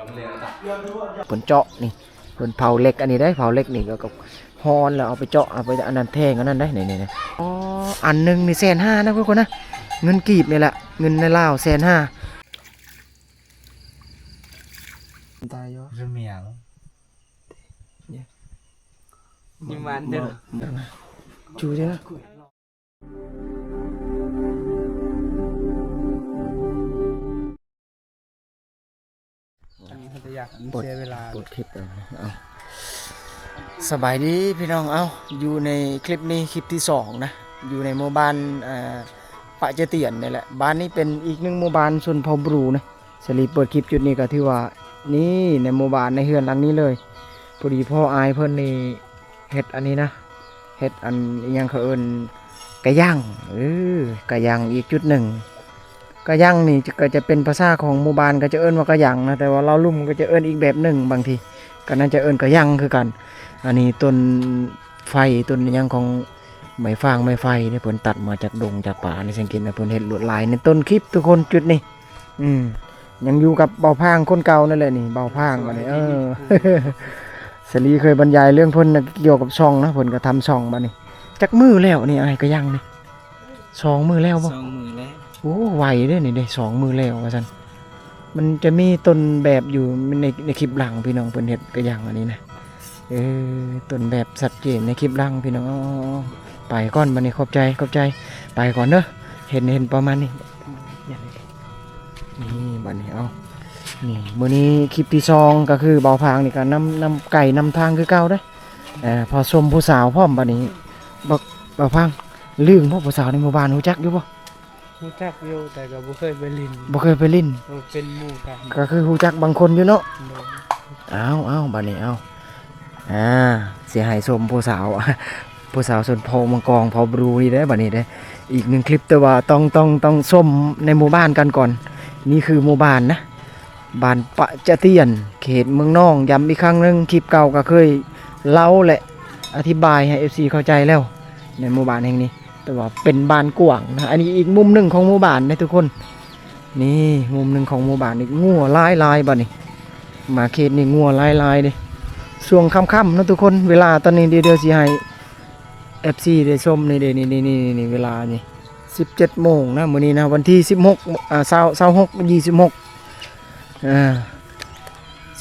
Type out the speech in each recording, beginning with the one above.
ເພິ່ນເຈາະນີ້ ເພິ່ນເຜົາເຫຼັກອັນນີ້ເດ້ ເຜົາເຫຼັກນີ້ ແລ້ວກໍຮ້ອນ ແລ້ວເອົາໄປເຈາະ ເອົາໄປອັນນັ້ນແທງອັນນັ້ນເດ້ ນີ້ໆໆ ອໍ ອັນໜຶ່ງນີ້ແສນຫ້ານະ ທຸກຄົນນະ ເງິນກີບນີ້ແຫຼະ ເງິນໃນລາວແສນຫ້າ ຕາຍຢູ່ ຍິ້ມຫວານເດີ ຈູເດີ ອັນນີ້ເພິ່ນຈະຢາກເສຍເວລາ ເປີດຄລິບເອົາ ເອົາ ສະບາຍດີພີ່ນ້ອງ ເອົ້າ ຢູ່ໃນຄລິບນີ້ ຄລິບທີສອງນະ ຢູ່ໃນໝູ່ບ້ານ ເອີ ປະຈະຕຽນນີ້ແຫຼະ ບ້ານນີ້ເປັນອີກໜຶ່ງໝູ່ບ້ານຊົນເຜົ່າບຣູນະ ສາລີເປີດຄລິບຈຸດນີ້ກໍຖືວ່າ ນີ້ໃນໝູ່ບ້ານໃນເຮືອນຫຼັງນີ້ເລີຍ ພໍດີພໍ່ອ້າຍເພິ່ນນີ້ເຮັດອັນນີ້ນະ ເຮັດອັນອີ່ຫຍັງເຂົາເອີ້ນກະຍັງ ເອີ ກະຍັງອີກຈຸດໜຶ່ງ ກະຍັງນີ້ກໍຈະເປັນພາສາຂອງໝູ່ບ້ານ ກໍຈະເອີ້ນວ່າກະຍັງນະ ແຕ່ວ່າລາວລຸ່ມກໍຈະເອີ້ນອີກແບບໜຶ່ງ ບາງທີກໍໜ້າຈະເອີ້ນກະຍັງຄືກັນ ອັນນີ້ຕົ້ນໄຟ ຕົ້ນອີ່ຫຍັງຂອງໄມ້ຟາງໄມ້ໄຜ່ນີ້ ເພິ່ນຕັດມາຈາກດົງຈາກປ່ານີ້ ສັງເກດນະ ເພິ່ນເຮັດລວດລາຍໃນຕົ້ນຄລິບ ທຸກຄົນ ຈຸດນີ້ ອືມ ຍັງຢູ່ກັບເບົາພາງຄົນເກົ່ານັ້ນແຫຼະນີ້ ເບົາພາງບັດນີ້ ເອີ ສາລີເຄີຍບັນຍາຍເລື່ອງເພິ່ນນະ ກ່ຽວກັບຊ່ອງນະ ເພິ່ນກໍທຳຊ່ອງບັດນີ້ ຈັກມື້ແລ້ວນີ້ ອ້າຍກະຍັງນີ້ ສອງມື້ແລ້ວບໍ່? ສອງມື້ແລ້ວ ໂອ້ ໄວເດ້ນີ້ເດ້ ສອງມື້ແລ້ວວ່າຊັ້ນ ມັນຈະມີຕົ້ນແບບຢູ່ໃນ ໃນຄລິບຫຼັງ ພີ່ນ້ອງ ເພິ່ນເຮັດກະຍັງອັນນີ້ນະ ເອີ ຕົ້ນແບບຊັດເຈນໃນຄລິບຫຼັງ ພີ່ນ້ອງ ເອົາ ເອົາ ເອົາ ໄປກ່ອນບັດນີ້ ຂອບໃຈ ຂອບໃຈ ໄປກ່ອນເດີ ເຫັນ ເຫັນປະມານນີ້ ນີ້ບັດນີ້ ເອົາ ນີ້ ມື້ນີ້ຄລິບທີສອງ ກໍຄືເບົາພາງນີ້ກໍນຳ ນຳໄກນຳທາງຄືເກົ່າເດ້ ເອີ ພໍຊົມຜູ້ສາວພ້ອມບັດນີ້ ເບົາ ເບົາພາງ ລຶ້ງບໍ່ ຜູ້ສາວໃນໝູ່ບ້ານ ຮູ້ຈັກຢູ່ບໍ່? ຮູ້ຈັກຢູ່ ແຕ່ກໍບໍ່ເຄີຍໄປຫຼິ້ນ ບໍ່ເຄີຍໄປຫຼິ້ນ ເອີ ເປັນໝູ່ກັນ ກໍຄືຮູ້ຈັກບາງຄົນຢູ່ເນາະ ໂດຍ ເອົາ ເອົາ ບັດນີ້ ເອົາ ອ່າ ຊິໃຫ້ຊົມຜູ້ສາວ ຜູ້ສາວຊົນເຜົ່າມັງກອງ ເຜົ່າບຣູນີ້ເດ້ ບັດນີ້ເດ້ ອີກໜຶ່ງຄລິບ ແຕ່ວ່າຕ້ອງ ຕ້ອງ ຕ້ອງຊົມໃນໝູ່ບ້ານກັນກ່ອນ ນີ້ຄືໝູ່ບ້ານນະ ບ້ານປະຈະຕຽນ ເຂດເມືອງນອງ ຢ້ຳອີກຄັ້ງໜຶ່ງ ຄລິບເກົ່າກໍເຄີຍເລົ່າ ແລະ ອະທິບາຍໃຫ້ເອັຟຊີເຂົ້າໃຈແລ້ວ ໃນໝູ່ບ້ານແຫ່ງນີ້ ແຕ່ວ່າເປັນບ້ານກວ້າງນະ ອັນນີ້ອີກມຸມໜຶ່ງຂອງໝູ່ບ້ານເດ້ທຸກຄົນ ນີ້ມຸມໜຶ່ງຂອງໝູ່ບ້ານ ນີ້ງົວຫຼາຍໆ ບັດນີ້ ມາເຂດນີ້ງົວຫຼາຍໆ ເດ້ ຊ່ວງຄ່ຳໆ ເນາະທຸກຄົນ ເວລາຕອນນີ້ ດຽວ ດຽວຊິໃຫ້ເອັຟຊີໄດ້ຊົມ ນີ້ເດ້ ນີ້ ນີ້ ນີ້ ເວລານີ້ ສິບເຈັດໂມງນະ ມື້ນີ້ນະ ວັນທີສິບຫົກ ອ່າ ຊາວ ຊາວຫົກ ຊາວຫົກ ອ່າ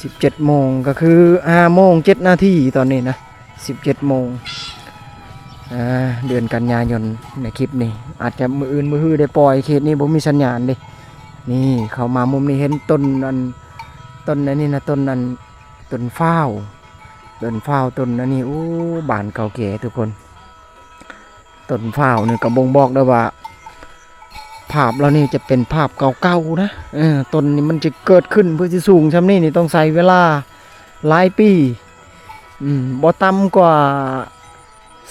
ສິບເຈັດໂມງ ກໍຄືຫ້າໂມງເຈັດນາທີຕອນນີ້ນະ ສິບເຈັດໂມງ ອ່າ ເດືອນກັນຍາຍົນ ໃນຄລິບນີ້ ອາດຈະມື້ອື່ນມື້ຮືໄດ້ປ່ອຍ ເຂດນີ້ບໍ່ມີສັນຍານເດ້ ນີ້ເຂົ້າມາມຸມນີ້ເຫັນຕົ້ນອັນ ຕົ້ນອັນນີ້ນະ ຕົ້ນອັນ ຕົ້ນຟ້າວ ຕົ້ນຟ້າວ ຕົ້ນອັນນີ້ ໂອ້ ບ້ານເກົ່າແກ່ທຸກຄົນ ຕົ້ນຟ້າວນີ້ກໍບົ່ງບອກໄດ້ວ່າ ພາບເຫຼົ່ານີ້ຈະເປັນພາບເກົ່າໆ ນະ ເອີ ຕົ້ນນີ້ມັນຈະເກີດຂຶ້ນເພື່ອຊິສູງຊ່ຳນີ້ນີ້ ຕ້ອງໃຊ້ເວລາຫຼາຍປີ ອືມ ບໍ່ຕ່ຳກວ່າ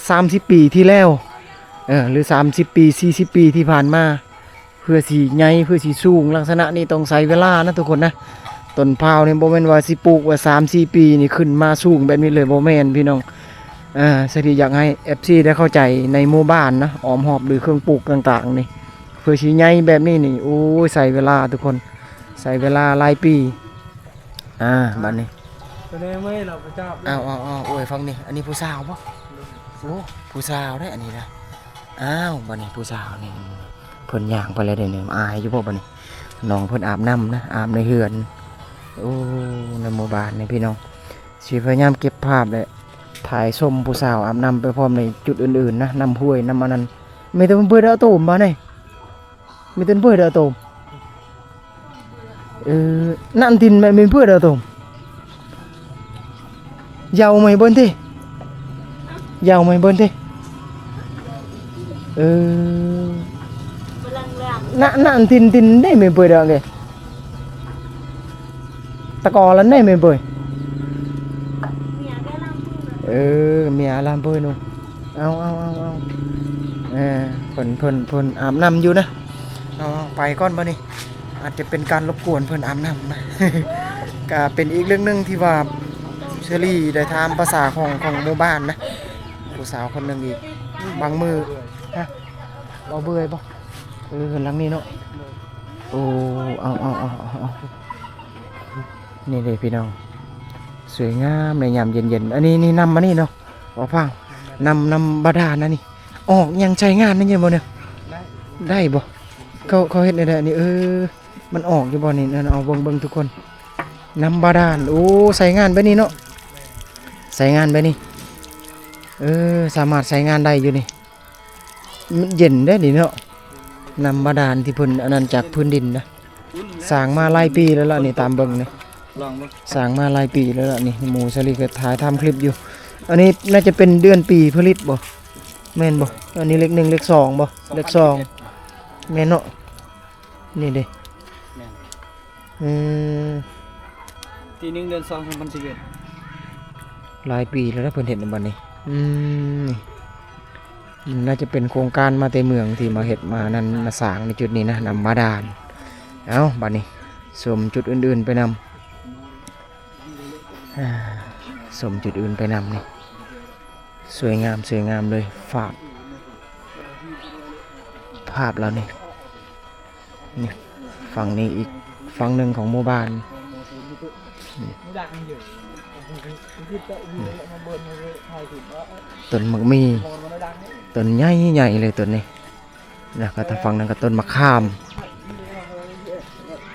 ສາມສິບປີທີ່ແລ້ວ ເອີ ຫຼື ສາມສິບປີ ສີ່ສິບປີທີ່ຜ່ານມາ ເພື່ອຊິໃຫຍ່ ເພື່ອຊິສູງລັກສະນະນີ້ຕ້ອງໃຊ້ເວລານະທຸກຄົນນະ ຕົ້ນພ້າວນີ້ບໍ່ແມ່ນວ່າຊິປູກວ່າສາມສີ່ປີນີ້ຂຶ້ນມາສູງແບບນີ້ເລີຍ ບໍ່ແມ່ນພີ່ນ້ອງ ອ່າ ສາລີຢາກໃຫ້ເອັຟຊີໄດ້ເຂົ້າໃຈໃນໝູ່ບ້ານນະ ອ້ອມຮອບ ຫຼື ເຄື່ອງປູກຕ່າງໆນີ້ ເພື່ອຊິໃຫຍ່ແບບນີ້ນີ້ ໂອ້ຍ ໃຊ້ເວລາທຸກຄົນ ໃຊ້ເວລາຫຼາຍປີ ອ່າ ບັດນີ້ ເອົາ ເອົາ ເອົາ ໂອ້ຍ ຟັງນີ້ ອັນນີ້ຜູ້ສາວບໍ່? ໂອ້ ຜູ້ສາວເດ້ອັນນີ້ນະ ອ້າວ ບັດນີ້ຜູ້ສາວນີ້ ເພິ່ນຍ່າງໄປແລ້ວເດ້ນີ້ ອາຍຢູ່ບໍ່ບັດນີ້ ນ້ອງເພິ່ນອາບນ້ຳນະ ອາບໃນເຮືອນ ໂອ້ ໃນໝູ່ບ້ານນີ້ພີ່ນ້ອງ ຊິພະຍາຍາມເກັບພາບ ແລະ ຖ່າຍຊົມຜູ້ສາວອາບນ້ຳໄປພ້ອມໃນຈຸດອື່ນໆ ນະ ນ້ຳຫ້ວຍ ນ້ຳອັນນັ້ນ ມີແຕ່ເພິ່ນເປີດເອົາໂຕມບາດນີ້ ມີແຕ່ເພິ່ນເປີດເອົາໂຕມ ເອີ ນັ້ນຕິນແມ່ນເພິ່ນເປີດເອົາໂຕມ ຢາວໃໝ່ເບິ່ນຕິ ຢາວໃໝ່ເບິ່ນຕິ ເອີ ນະ ນະ ອັນຕິນ ຕິນໄດ້ແມ່ນເປີດເອົາເດ້ ຕະກອລະໄດ້ແມ່ນເປີດ ເອີ ເມຍລຳເປີດເນາະ ເອົາ ເອົາ ເອົາ ເອົາ ເອີ ເພິ່ນ ເພິ່ນ ເພິ່ນອາບນ້ຳຢູ່ນະ ເອົາ ເອົາ ໄປກ່ອນບັດນີ້ ອາດຈະເປັນການລົບກວນເພິ່ນອາບນ້ຳນະ ກະເປັນອີກເລື່ອງໜຶ່ງທີ່ວ່າເຊີຣີໄດ້ຖາມພາສາຂອງ ຂອງໝູ່ບ້ານນະ ຜູ້ສາວຄົນໜຶ່ງອີກ ບາງມື້ ຮະ ບໍ່ເບື່ອຍບໍ່? ເອີ ເຮືອນຫຼັງນີ້ເນາະ ໂອ້ ເອົາ ເອົາ ເອົາ ເອົາ ເອົາ. ນີ້ເດ້ພີ່ນ້ອງ ສວຍງາມໃນຍາມເຢັນໆ. ອັນນີ້ ນີ້ນ້ຳອັນນີ້ເນາະ ບໍ່ຟັງ ນ້ຳ ນ້ຳບາດານອັນນີ້ ອອກຫຍັງໃຊ້ງານນັ້ນຢູ່ບໍ່ນີ້? ໄດ້ ໄດ້ບໍ່? ເຂົາ ເຂົາເຮັດແນວໃດອັນນີ້? ເອີ ມັນອອກຢູ່ບໍ່ນີ້? ນັ້ນ ເອົາເບິ່ງ ເບິ່ງທຸກຄົນ ນ້ຳບາດານ. ໂອ້ ໃຊ້ງານແບບນີ້ເນາະ ໃຊ້ງານແບບນີ້. ເອີ ສາມາດໃຊ້ງານໄດ້ຢູ່ນີ້. ມັນເຢັນເດ້ນີ້ເນາະ ນ້ຳບາດານທີ່ເພິ່ນອັນນັ້ນຈາກພື້ນດິນນະ. ສ້າງມາຫຼາຍປີແລ້ວລະນີ້ ຕາມເບິ່ງນີ້ ສ້າງມາຫຼາຍປີແລ້ວລະນີ້. ໝູສາລີກໍຖ່າຍທຳຄລິບຢູ່. ອັນນີ້ໜ້າຈະເປັນເດືອນປີຜະລິດບໍ່? ແມ່ນບໍ່? ອັນນີ້ເລກໜຶ່ງ ເລກສອງບໍ່? ເລກສອງ ແມ່ນເນາະ. ນີ້ເດ້ ແມ່ນ ອືມ ທີໜຶ່ງ ເດືອນສອງ ສອງພັນສິບເອັດ ຫຼາຍປີແລ້ວນະເພິ່ນເຮັດນຳບັດນີ້. ອືມ ນີ້ ມັນໜ້າຈະເປັນໂຄງການມາແຕ່ເມືອງທີ່ມາເຮັດມານັ້ນ ມາສ້າງໃນຈຸດນີ້ນະ ນ້ຳບາດານ. ເອົ້າ ບັດນີ້ຊົມຈຸດອື່ນໆໄປນຳ ຊົມຈຸດອື່ນໄປນຳນີ້. ສວຍງາມ ສວຍງາມເລີຍ ພາບ ພາບເຫຼົ່ານີ້. ນີ້ ຝັ່ງນີ້ອີກຝັ່ງໜຶ່ງຂອງໝູ່ບ້ານ. ນີ້ ນີ້ ຕົ້ນໝາກມີ້ ຕົ້ນໃຫຍ່ໆເລີຍຕົ້ນນີ້. ແລ້ວກໍທາງຝັ່ງນັ້ນກໍຕົ້ນມະຂາມ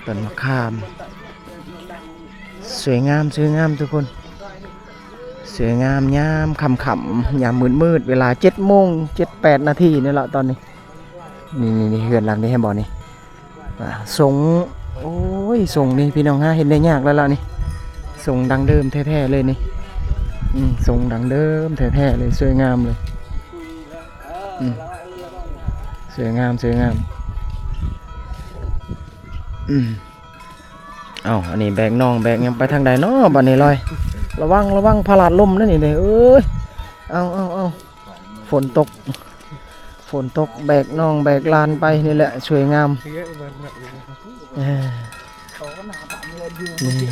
ຕົ້ນມະຂາມ. ສວຍງາມ ສວຍງາມທຸກຄົນ ສວຍງາມຍາມຄ່ຳໆ ຍາມມືດໆ ເວລາເຈັດໂມງ ເຈັດແປດນາທີນີ້ລະຕອນນີ້. ນີ້ ນີ້ ເຮືອນຫຼັງນີ້ເຫັນບໍ່ນີ້? ອ່າ ຊົງ ໂອ້ຍ ຊົງນີ້ພີ່ນ້ອງ ຫາເຫັນໄດ້ຍາກແລ້ວລະນີ້ ຊົງດັ້ງເດີມແທ້ໆເລີຍນີ້. ອືມ ຊົງດັ້ງເດີມແທ້ໆເລີຍ ສວຍງາມເລີຍ. ອືມ ສວຍງາມ ສວຍງາມ. ອືມ ເອົ້າ ອັນນີ້ແບກນ້ອງແບກຫຍັງໄປທາງໃດເນາະບັດນີ້ລອຍ? ລະວັງ ລະວັງພະລາດລົ້ມເດີນີ້ເດີ. ເອີຍ ເອົາ ເອົາ ເອົາ ຝົນຕົກ ຝົນຕົກ ແບກນ້ອງແບກຫຼານໄປນີ້ແຫຼະ ສວຍງາມ. ເອີ ນີ້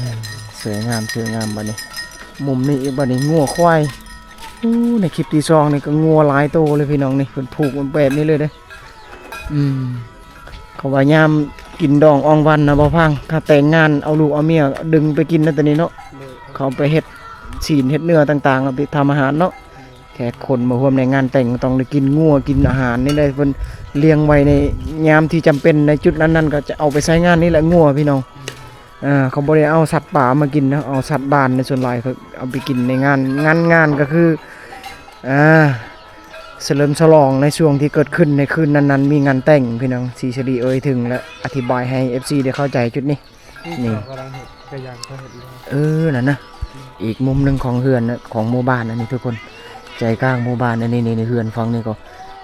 ສວຍງາມ ສວຍງາມ. ບັດນີ້ມຸມນີ້ອີກ ບັດນີ້ງົວຄວາຍ. ໂອ້ ໃນຄລິບທີສອງນີ້ກໍງົວຫຼາຍໂຕເລີຍພີ່ນ້ອງນີ້ ເພິ່ນຜູກມັນແບບນີ້ເລີຍເດ້. ອືມ ເຂົາວ່າຍາມກິນດອງອອງວັນນະ ບໍ່ພັງ ຖ້າແຕ່ງງານເອົາລູກເອົາເມຍດຶງໄປກິນນະ ໂຕນີ້ເນາະ. ເຂົາໄປເຮັດຊີ້ນເຮັດເນື້ອຕ່າງໆ ເອົາໄປທຳອາຫານເນາະ. ແຂກຄົນມາຮ່ວມໃນງານແຕ່ງຕ້ອງໄດ້ກິນງົວກິນອາຫານນີ້ແຫຼະ ເພິ່ນລ້ຽງໄວ້ໃນຍາມທີ່ຈຳເປັນ ໃນຈຸດນັ້ນໆ ກໍຈະເອົາໄປໃຊ້ງານນີ້ແຫຼະ ງົວພີ່ນ້ອງ. ເອີ ເຂົາບໍ່ໄດ້ເອົາສັດປ່າມາກິນນະ ເອົາສັດບ້ານໃນສ່ວນຫຼາຍ ເຂົາເອົາໄປກິນໃນງານ ງານ ງານກໍຄື ອ່າ ສະເຫຼີມສະຫຼອງໃນຊ່ວງທີ່ເກີດຂຶ້ນໃນຄືນນັ້ນໆ ມີງານແຕ່ງ. ພີ່ນ້ອງ ສີສະລີເອີຍເຖິງ ແລະ ອະທິບາຍໃຫ້ເອັຟຊີໄດ້ເຂົ້າໃຈຈຸດນີ້. ນີ້ ນີ້ ເຂົາກຳລັງເຮັດກະຢ່າງ ເຂົາເຮັດຢູ່. ເອີ ນັ້ນນະ ອີກມຸມໜຶ່ງຂອງເຮືອນນະ ຂອງໝູ່ບ້ານອັນນີ້ທຸກຄົນ ໃຈກາງໝູ່ບ້ານອັນນີ້. ນີ້ ນີ້ ເຮືອນຝັ່ງນີ້ກໍ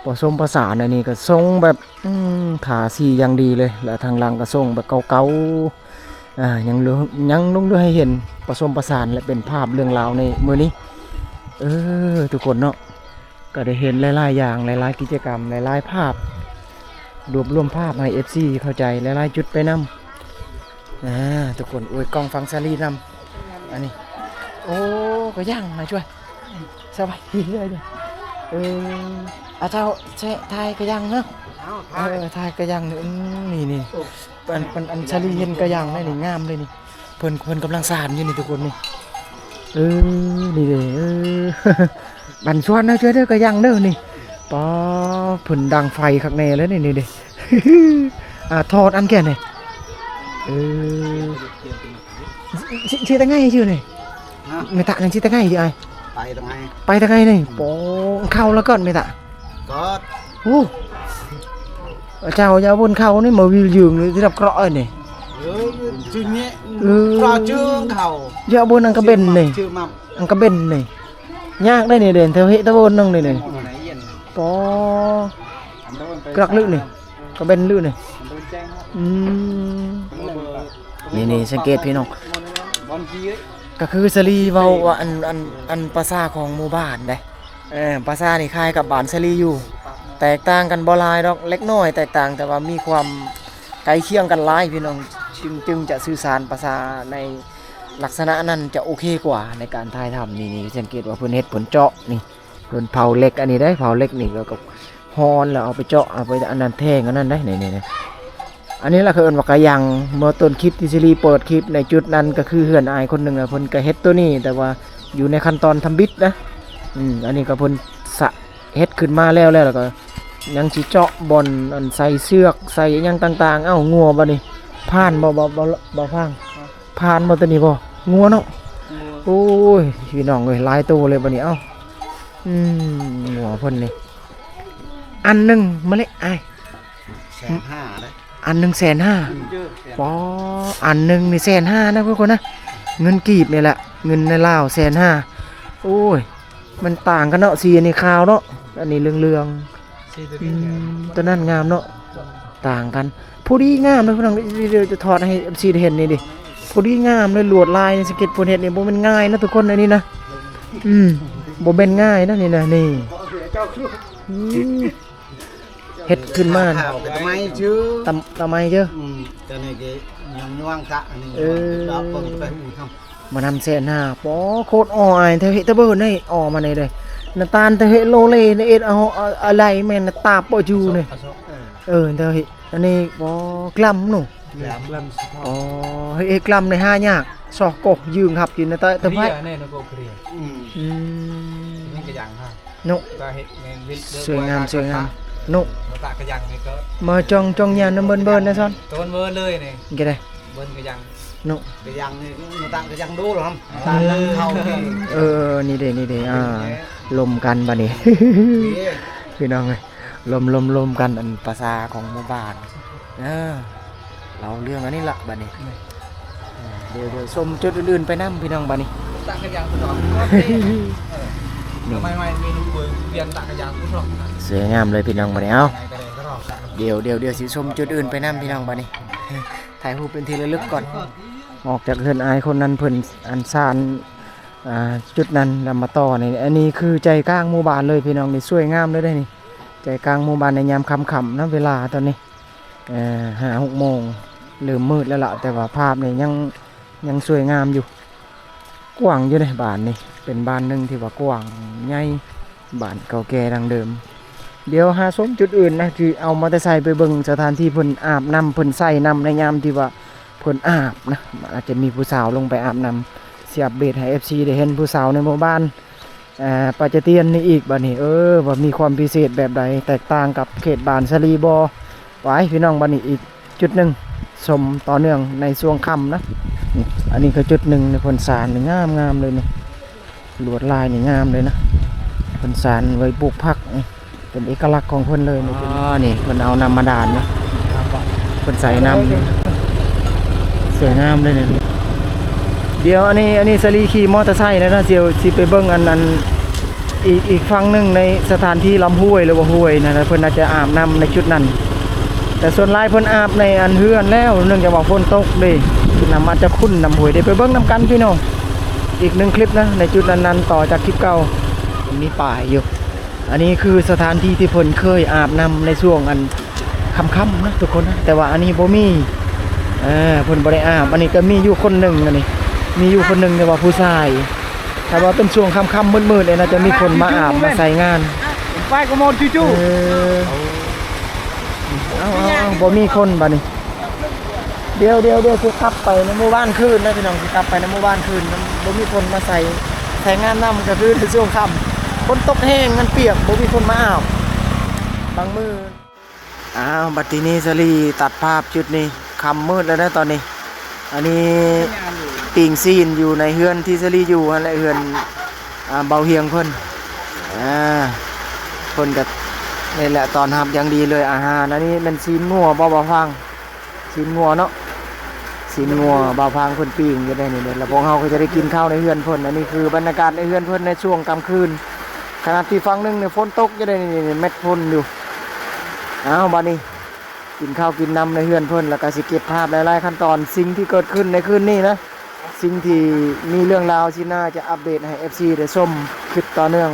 ປະສົມປະສານ ອັນນີ້ກໍຊົງແບບ ອືມ ທາສີຢ່າງດີເລີຍ ແລະ ທາງຫຼັງກໍຊົງແບບເກົ່າໆ. ອ່າ ຍັງເຫຼືອ ຍັງຫຼົງເຫຼືອໃຫ້ເຫັນປະສົມປະສານ ແລະ ເປັນພາບເລື່ອງລາວໃນມື້ນີ້. ເອີ ທຸກຄົນເນາະ ກໍໄດ້ເຫັນຫຼາຍໆຢ່າງ ຫຼາຍໆກິດຈະກຳ ຫຼາຍໆພາບ ລວບລວມພາບໃຫ້ເອັຟຊີເຂົ້າໃຈຫຼາຍໆຈຸດໄປນຳ. ອ່າ ທຸກຄົນ ໂອ້ຍ ກ້ອງຝັ່ງສາລີນຳ ອັນນີ້. ໂອ້ ກະຢ່າງນະ ຊ່ວຍ ສະບາຍດີເດີ. ເອີ ອາ ເຈົ້າ ແຊະ ຖ່າຍກະຢ່າງເນາະ. ເອີ ຖ່າຍກະຢ່າງ. ອືມ ນີ້ ນີ້ ອັນ ອັນ ອັນສາລີເຫັນກະຢ່າງແລ້ວນີ້ ງາມເລີຍນີ້. ເພິ່ນ ເພິ່ນກຳລັງສານຢູ່ນີ້ທຸກຄົນນີ້. ເອີ ນີ້ເດ້ ເອີ ບັນຊວນນະ ຊ່ວຍເດີ ກະຢ່າງເດີນີ້. ປາ ເພິ່ນດັງໄຟຄັກແນ່ເລີຍນີ້ ນີ້ເດ້. ອ່າ ຖອດອັນແກ່ນີ້. ເອີ ຊິ ຊິຕະໄງຊື່ນີ້ ເມຕະ ຍັງຊິຕະໄງຢູ່ອ້າຍ? ໄປຕະໄງ ໄປຕະໄງນີ້. ປອງ ເຂົ້າລະກ່ອນເມຕະ. ກໍ ໂອ້ ເຈົ້າ ຢ່າບົນເຂົ້ານີ້ ມາວິວຢືງທີ່ຮັບເຄາະນີ້. ເອີ ຈື່ນີ້ ເອີ ເຈົ້າຈື່ເຂົ້າ ຢ່າບົນອັງກະເບັນນີ້ ອັງກະເບັນນີ້ ຍາກໄດ໋ນີ້ເດ້ ແຖວເຮຕະໂວນໜຶ່ງນີ້. ປອ ກະລັກລຶນີ້ ກະເບັນລຶນີ້. ອືມ ນີ້ ນີ້ ສັງເກດພີ່ນ້ອງ ກະຄືສາລີເວົ້າວ່າ ອັນ ອັນ ອັນປາສາຂອງໝູ່ບ້ານເດ້. ເອີ ປາສານີ້ຄ້າຍກັບບ້ານສາລີຢູ່ ແຕກຕ່າງກັນບໍ່ຫຼາຍດອກ ເລັກນ້ອຍແຕກຕ່າງ ແຕ່ວ່າມີຄວາມໃກ້ຄຽງກັນຫຼາຍພີ່ນ້ອງ ຈຶ່ງ ຈຶ່ງຈະສື່ສານພາສາໃນລັກສະນະນັ້ນຈະໂອເຄກວ່າໃນການຖ່າຍທຳ. ນີ້ ນີ້ ສັງເກດວ່າເພິ່ນເຮັດ ເພິ່ນເຈາະນີ້ ເພິ່ນເຜົາເຫຼັກອັນນີ້ໄດ໋ ເຜົາເຫຼັກນີ້ ແລ້ວກໍຮ້ອນ ແລ້ວເອົາໄປເຈາະ ເອົາໄປອັນນັ້ນແທງອັນນັ້ນໄດ໋. ນີ້ ນີ້ ນີ້ ອັນນີ້ລະເຂົາເອີ້ນວ່າກະຍັງ. ເມື່ອຕົ້ນຄລິບທີ່ຊີລີເປີດຄລິບໃນຈຸດນັ້ນ ກໍຄືເຮືອນອ້າຍຄົນໜຶ່ງນະ ເພິ່ນກໍເຮັດໂຕນີ້ ແຕ່ວ່າຢູ່ໃນຂັ້ນຕອນທຳອິດນະ. ອືມ ອັນນີ້ກໍເພິ່ນສະ ເຮັດຂຶ້ນມາແລ້ວ ແລ້ວ ແລ້ວກໍຍັງຊິເຈາະບ່ອນອັນໃສ່ເຊືອກ ໃສ່ຫຍັງຕ່າງໆ. ເອົ້າ ງົວບາດນີ້ ຜ່ານບໍ່ ບໍ່ ບໍ່ ບໍ່ຟັງ? ຜ່ານບໍ່ໂຕນີ້ບໍ່? ງົວເນາະ. ງົວ. ໂອ້ຍ ພີ່ນ້ອງເອີຍ ຫຼາຍໂຕເລີຍບາດນີ້. ເອົ້າ ອືມ ງົວເພິ່ນນີ້ ອັນໜຶ່ງມາເລະອ້າຍ ແສນຫ້າເດ້. ອັນໜຶ່ງແສນຫ້າ. ອືມ ປໍ ອັນໜຶ່ງນີ້ແສນຫ້ານະທຸກຄົນນະ. ເງິນກີບນີ້ແຫຼະ ເງິນໃນລາວແສນຫ້າ. ໂອ້ຍ ມັນຕ່າງກັນເນາະ ສີອັນນີ້ຂາວເນາະ ອັນນີ້ເຫຼືອງໆ. ອືມ ໂຕນັ້ນງາມເນາະ ຕ່າງກັນ. ພໍດີງາມເລີຍພີ່ນ້ອງ ດຽວຈະຖອດໃຫ້ເອັຟຊີໄດ້ເຫັນນີ້ເດ້. ພໍດີງາມເລີຍ ລວດລາຍນີ້ ສັງເກດເພິ່ນເຮັດນີ້ ບໍ່ແມ່ນງ່າຍນະທຸກຄົນ ອັນນີ້ນະ. ອືມ ບໍ່ແມ່ນງ່າຍນະນີ້ນະ ນີ້. ອືມ ເຮັດຂຶ້ນມາ ຕະໄມຊື່ ຕະ ຕະໄມເຈີ. ອືມ ແຕ່ນີ້ກໍຍັງຍ່ວງກະ ອັນນີ້ ເອີ ດອກເບິ່ງໄປຫູທຳ ມານຳແສນຫ້າ. ປໍ ໂຄດອໍອາຍແທ້ເຫະ ແຕ່ເບິ່ງໃນອໍມາໃນເດ້ ນ້ຳຕານແທ້ເຫະ ໂລເລໃນເອັດ ເອົາ ເອົາ ອາໄລແມ່ນຕາບບໍ່ຢູ່ນີ້. ເອີ ແທ້ເຫະ ອັນນີ້ ປໍ ກລຳເນາະ. ກລຳ ອໍ ເຮັດກລຳໃນຫາຍາກ ຊອກກໍຢືງຮັບຢູ່ໃນໃຕ້ຕະໄບ. ອືມ ອືມ ກະຍັງ ເນາະ ສວຍງາມ ສວຍງາມເນາະ. ມາຈ້ອງ ຈ້ອງຍາມນຳເບິ່ນໆນະຊອນ ໂຕເບິ່ນເລີຍນີ້ ກະໄດ້ ເບິ່ນກະຍັງເນາະ. ກະຍັງນີ້ ຕາກະຍັງດູລະ ຕາກະຍັງເຂົ້າ. ເອີ ນີ້ເດ້ ນີ້ເດ້ ອ່າ ລົມກັນບາດນີ້ ພີ່ນ້ອງເອີຍ ລົມ ລົມ ລົມກັນ ອັນພາສາຂອງໝູ່ບ້ານ. ເອີ ເລົ່າເລື່ອງອັນນີ້ລະບາດນີ້. ດຽວ ດຽວຊົມຈຸດອື່ນໆໄປນຳພີ່ນ້ອງບາດນີ້. ຕາກະຍັງພຸ້ນເນາະ ນີ້ ໃໝ່ໆ ມີລູກເບີ ປ່ຽນຕາກະຍັງພຸ້ນເນາະ. ສວຍງາມເລີຍພີ່ນ້ອງບາດນີ້. ເອົ້າ ດຽວ ດຽວ ດຽວຊິຊົມຈຸດອື່ນໄປນຳພີ່ນ້ອງບາດນີ້. ຖ່າຍຮູບເປັນທີ່ລະລຶກກ່ອນ. ອອກຈາກເຮືອນອ້າຍຄົນນັ້ນ ເພິ່ນອັນຊານ ອ່າ ຈຸດນັ້ນ ແລ້ວມາຕໍ່ນີ້. ອັນນີ້ຄືໃຈກາງໝູ່ບ້ານເລີຍພີ່ນ້ອງ ນີ້ສວຍງາມເລີຍເດ້ນີ້. ໃຈກາງໝູ່ບ້ານໃນຍາມຄ່ຳໆນະ ເວລາຕອນນີ້ ເອີ ຫ້າຫົກໂມງ ເລີ່ມມືດແລ້ວລະ ແຕ່ວ່າພາບນີ້ຍັງ ຍັງສວຍງາມຢູ່. ກວ້າງຢູ່ເດ້ບ້ານນີ້ ເປັນບ້ານໜຶ່ງທີ່ວ່າກວ້າງໃຫຍ່ ບ້ານເກົ່າແກ່ດັ້ງເດີມ. ດຽວຫາຊົມຈຸດອື່ນນະ ຊິເອົາມໍເຕີໄຊໄປເບິ່ງສະຖານທີ່ເພິ່ນອາບນ້ຳ ເພິ່ນໃສ່ນ້ຳໃນຍາມທີ່ວ່າເພິ່ນອາບນະ. ອາດຈະມີຜູ້ສາວລົງໄປອາບນ້ຳ ຊິອັບເດດໃຫ້ເອັຟຊີໄດ້ເຫັນຜູ້ສາວໃນໝູ່ບ້ານ ອ່າ ປາຈະຕຽນນີ້ອີກບາດນີ້ ເອີ ວ່າມີຄວາມພິເສດແບບໃດ ແຕກຕ່າງກັບເຂດບ້ານສາລີບໍ່. ໄປພີ່ນ້ອງ ບາດນີ້ອີກຈຸດໜຶ່ງ ຊົມຕໍ່ເນື່ອງໃນຊ່ວງຄ່ຳນະ. ອັນນີ້ກໍຈຸດໜຶ່ງ ເພິ່ນສານນີ້ງາມໆເລີຍນີ້ ລວດລາຍນີ້ງາມເລີຍນະ ເພິ່ນສານໄວ້ປູກຜັກ ເປັນເອກະລັກຂອງເພິ່ນເລີຍນີ້. ອໍ ນີ້ເພິ່ນເອົານ້ຳບາດານນະ ເພິ່ນໃສ່ນ້ຳ ສວຍງາມເລີຍນີ້. ດຽວອັນນີ້ ອັນນີ້ສາລີຂີ່ມໍເຕີໄຊແລ້ວນະ ດຽວຊິໄປເບິ່ງອັນ ອັນ ອີກ ອີກຝັ່ງໜຶ່ງໃນສະຖານທີ່ລຳຫ້ວຍ ຫຼືວ່າຫ້ວຍນັ້ນນະ ເພິ່ນອາດຈະອາບນ້ຳໃນຈຸດນັ້ນ. ແຕ່ສ່ວນຫຼາຍເພິ່ນອາບໃນອັນເຮືອນແລ້ວ ເນື່ອງຈາກວ່າຝົນຕົກເດ້ ນ້ຳອາດຈະຂຸ້ນນຳຫ້ວຍເດ້. ໄປເບິ່ງນຳກັນພີ່ນ້ອງ ອີກໜຶ່ງຄລິບນະ ໃນຈຸດນັ້ນໆ ຕໍ່ຈາກຄລິບເກົ່າ ມັນມີປ້າຍຢູ່. ອັນນີ້ຄືສະຖານທີ່ທີ່ເພິ່ນເຄີຍອາບນ້ຳໃນຊ່ວງອັນຄ່ຳໆນະທຸກຄົນນະ ແຕ່ວ່າອັນນີ້ບໍ່ມີ ເອີ ເພິ່ນບໍ່ໄດ້ອາບ. ອັນນີ້ກໍມີຢູ່ຄົນໜຶ່ງ ອັນນີ້ມີຢູ່ຄົນໜຶ່ງ ແຕ່ວ່າຜູ້ຊາຍ ຖ້າວ່າເປັນຊ່ວງຄ່ຳໆມືດໆນີ້ ໜ້າຈະມີຄົນມາອາບມາໃສ່ງານ. ໄປກໍໝົດຈຸໆ ເອີ ເອົາໆໆ ບໍ່ມີຄົນບາດນີ້. ດຽວໆໆ ຊິກັບໄປໃນໝູ່ບ້ານຄືນນະພີ່ນ້ອງ ຊິກັບໄປໃນໝູ່ບ້ານຄືນ ມັນບໍ່ມີຄົນມາໃສ່ ໃສ່ງານນຳ ກໍຄືໃນຊ່ວງຄ່ຳ ຝົນຕົກແຮງ ມັນປຽກ ບໍ່ມີຄົນມາອາບບາງມື້. ອ້າວ ບັດທີນີ້ສາລີຕັດພາບຈຸດນີ້ ຄ່ຳມືດແລ້ວເດີຕອນນີ້. ອັນນີ້ປີ້ງຊີ້ນຢູ່ໃນເຮືອນທີ່ສາລີຢູ່ຫັ້ນແຫຼະ ເຮືອນ ອ່າ ເບົາຮຽງເພິ່ນ ອ່າ ເພິ່ນກໍນີ້ແຫຼະ ຕ້ອນຮັບຢ່າງດີເລີຍອາຫານ. ອັນນີ້ແມ່ນຊີ້ນງົວບໍ່ ບ່າວພາງ? ຊີ້ນງົວເນາະ ຊີ້ນງົວບ່າວພາງເພິ່ນປີ້ງຢູ່ໃນນີ້ເດ້ ແລ້ວພວກເຮົາກໍຈະໄດ້ກິນເຂົ້າໃນເຮືອນເພິ່ນ. ອັນນີ້ຄືບັນຍາກາດໃນເຮືອນເພິ່ນໃນຊ່ວງກາງຄືນ ຂະໜາດທີ່ຝັ່ງໜຶ່ງນີ້ຝົນຕົກຢູ່ໃນນີ້ ແມັດຝົນຢູ່. ອ້າວ ບາດນີ້ກິນເຂົ້າກິນນ້ຳໃນເຮືອນເພິ່ນ ແລ້ວກໍຊິເກັບພາບຫຼາຍໆຂັ້ນຕອນ ສິ່ງທີ່ເກີດຂຶ້ນໃນຄືນນີ້ນະ ສິ່ງທີ່ມີເລື່ອງລາວ ຊິໜ້າຈະອັບເດດໃຫ້ເອັຟຊີໄດ້ຊົມຄລິບຕໍ່ເນື່ອງ.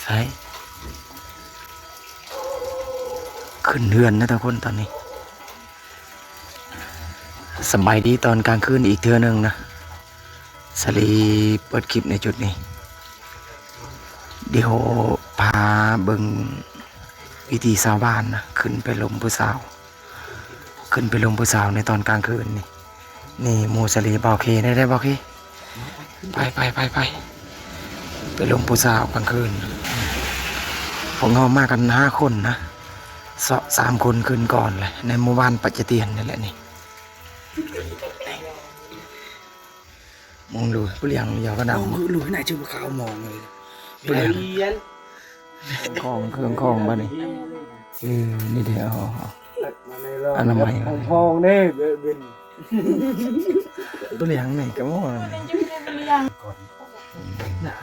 ໃສ ຂຶ້ນເຮືອນນະທຸກຄົນຕອນນີ້. ສະບາຍດີຕອນກາງຄືນອີກເທື່ອໜຶ່ງນະ. ສາລີເປີດຄລິບໃນຈຸດນີ້ ດຽວພາເບິ່ງວິຖີຊາວບ້ານນະ ຂຶ້ນໄປລົມຜູ້ສາວ ຂຶ້ນໄປລົມຜູ້ສາວໃນຕອນກາງຄືນນີ້. ນີ້ໝູ່ສາລີ ບ່າວເຄ ໄດ້ ໄດ້ ບ່າວເຄ ໄປ ໄປ ໄປ ໄປ ໄປລົມຜູ້ສາວກາງຄືນ. ພວກເຮົາມາກັນຫ້າຄົນນະ ສາມຄົນຂຶ້ນກ່ອນແຫຼະ ໃນໝູ່ບ້ານປະຈະຕຽນນີ້ແຫຼະນີ້. ມອງດູຜູ້ລ້ຽງຢາວກະດຳ ໂອ້ ລູກນາຍຈື່ບໍ່ຂາວມອງເລີຍ ຜູ້ລ້ຽງ ເຄື່ອງຂອງ ເຄື່ອງຂອງບາດນີ້ ເອີ ນີ້ເດ້ ເອົາ ເອົາ ອະນາໄມ ຫ້ອງເດ້ເປັນ ຜູ້ລ້ຽງນີ້ກະໝໍ ນະ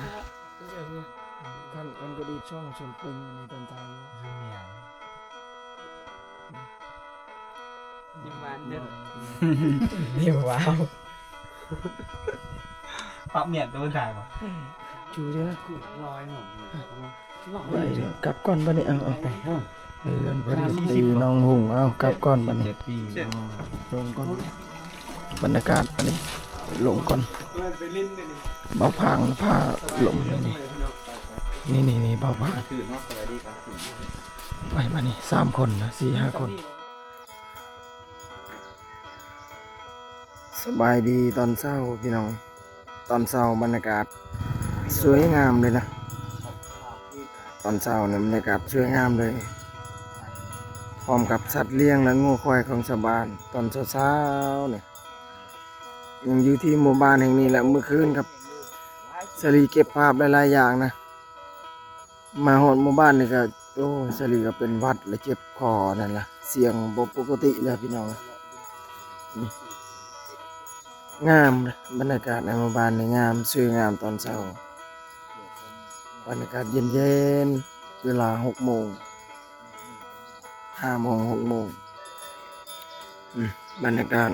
ຄັນ ຄັນກະດີດຊ່ອງຊົນເປັງໃນຕອນທ້າຍ ຍິ້ມຫວານເດີ ຍິ້ມຫວານ ປັບມຽນຕົວເພິ່ນຖ່າຍບໍ່ ຈູເດີ ກັບກ່ອນບາດນີ້ ເອົາ ເອົາ ເອີ ເພິ່ນຕີນ້ອງຫຸງ ເອົາ ກັບກ່ອນບາດນີ້ ລົງກ່ອນ ບັນຍາກາດບາດນີ້ ລົງກ່ອນ ບ່າວພາງ ພາລົມນີ້ ນີ້ ນີ້ ບ່າວພາງ ໄປບາດນີ້ ສາມຄົນນະ ສີ່ຫ້າຄົນ. ສະບາຍດີຕອນເຊົ້າພີ່ນ້ອງ ຕອນເຊົ້າບັນຍາກາດສວຍງາມເລີຍນະ ຕອນເຊົ້ານີ້ບັນຍາກາດສວຍງາມເລີຍ ພ້ອມກັບສັດລ້ຽງ ແລະ ງົວຄວາຍຂອງຊາວບ້ານ ຕອນເຊົ້າໆນີ້ ຍັງຢູ່ທີ່ໝູ່ບ້ານແຫ່ງນີ້ແຫຼະ ມື້ຄືນກັບສາລີເກັບພາບຫຼາຍໆຢ່າງນະ. ມາຮອດໝູ່ບ້ານນີ້ກະ ໂອ້ຍ ສາລີກະເປັນຫວັດ ແລະ ເຈັບຄໍນັ້ນລະ ສຽງບໍ່ປົກກະຕິແລ້ວພີ່ນ້ອງ. ນີ້ ງາມເດ້ ບັນຍາກາດໃນໝູ່ບ້ານນີ້ງາມ ສວຍງາມຕອນເຊົ້າ ບັນຍາກາດເຢັນໆ ເວລາຫົກໂມງ ຫ້າໂມງ ຫົກໂມງ ອືມ ບັນຍາກາດ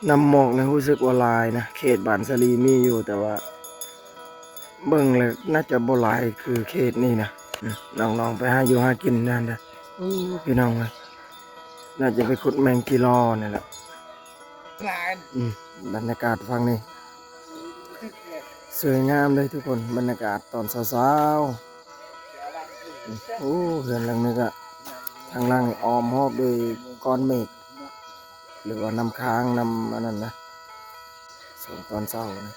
ນ້ຳໝອກນີ້ຮູ້ສຶກວ່າຫຼາຍນະ ເຂດບ້ານສາລີມີຢູ່ ແຕ່ວ່າເບິ່ງແລ້ວໜ້າຈະບໍ່ຫຼາຍຄືເຂດນີ້ນະ. ອືມ ນ້ອງໆໄປຫາຢູ່ຫາກິນນັ້ນເດີ ໂອ້ ພີ່ນ້ອງເອີຍ ໜ້າຈະໄປຂຸດແມງກີລໍນີ້ແຫຼະ. ອືມ ບັນຍາກາດຝັ່ງນີ້ສວຍງາມເລີຍທຸກຄົນ ບັນຍາກາດຕອນເຊົ້າໆ. ໂອ້ ເຮືອນຫຼັງນີ້ກະ ທາງຫຼັງອ້ອມຮອບດ້ວຍກ້ອນເມກ ຫຼືວ່ານ້ຳຄ້າງ ນ້ຳອັນນັ້ນນະ ຊ່ວງຕອນເຊົ້ານະ.